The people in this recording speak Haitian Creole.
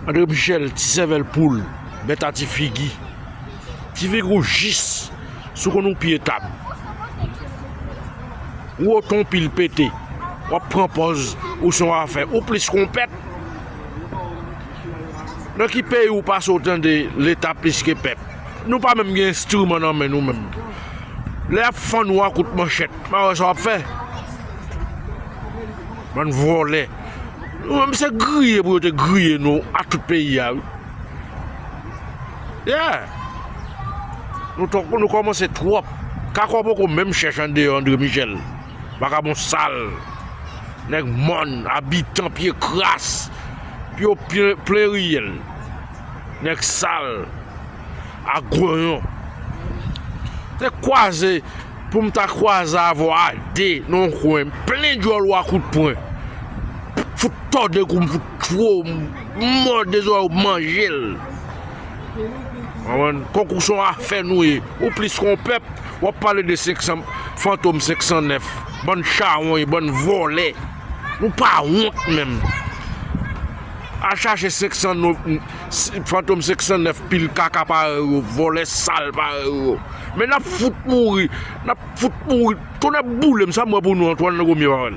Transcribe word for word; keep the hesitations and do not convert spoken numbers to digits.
André Michel, ti sèvèl poul, bèt a ti figi. Ti figi w jis, si w konn ou pye tab. Ou otan w pil pete, w ap pran pòz ou se yon afè, ou plis ke yon pèp. Nan ki peyi ou pase w tande Leta plis ke pèp? Nou pa menm gen enstriman nan men nou menm. Lè y ap fann ou a kout manchèt, m a wè sa w ap fè. Bann vòlè. Nou menm se griye pou yo te griye nou a tout peyi a wi. Yeah. Nou, nou kòmanse twòp. Kakò poko menm chèch andeyò André Michel. Vakabon sal. Nèg mòn, abitan, pye kras. Pye plen riyèl. Nèg sal. Agwonyon. Te kwaze pou m ta kwaze avè w a de nan yon kwen. Plen djòl ou a kout pwen. Fout tòde kou m fout tchwe w, m mòde zòrèy ou manje l. Konprann? Konkou se yon afè nou ye. Ou plis ke yon pèp, w ap pale de senk san, Fantom senk san nèf. Bann chawony, bann vòlè. Nou pa wont menm. Al chache senk san nèf, Fantom senk san nèf, pil kaka parèy ou, vòlè sal parèy ou. Men n ap fout mouri, n ap fout mouri. Tonnè boule m, sa m wè pou nou, Antoine Lagomye pa wè.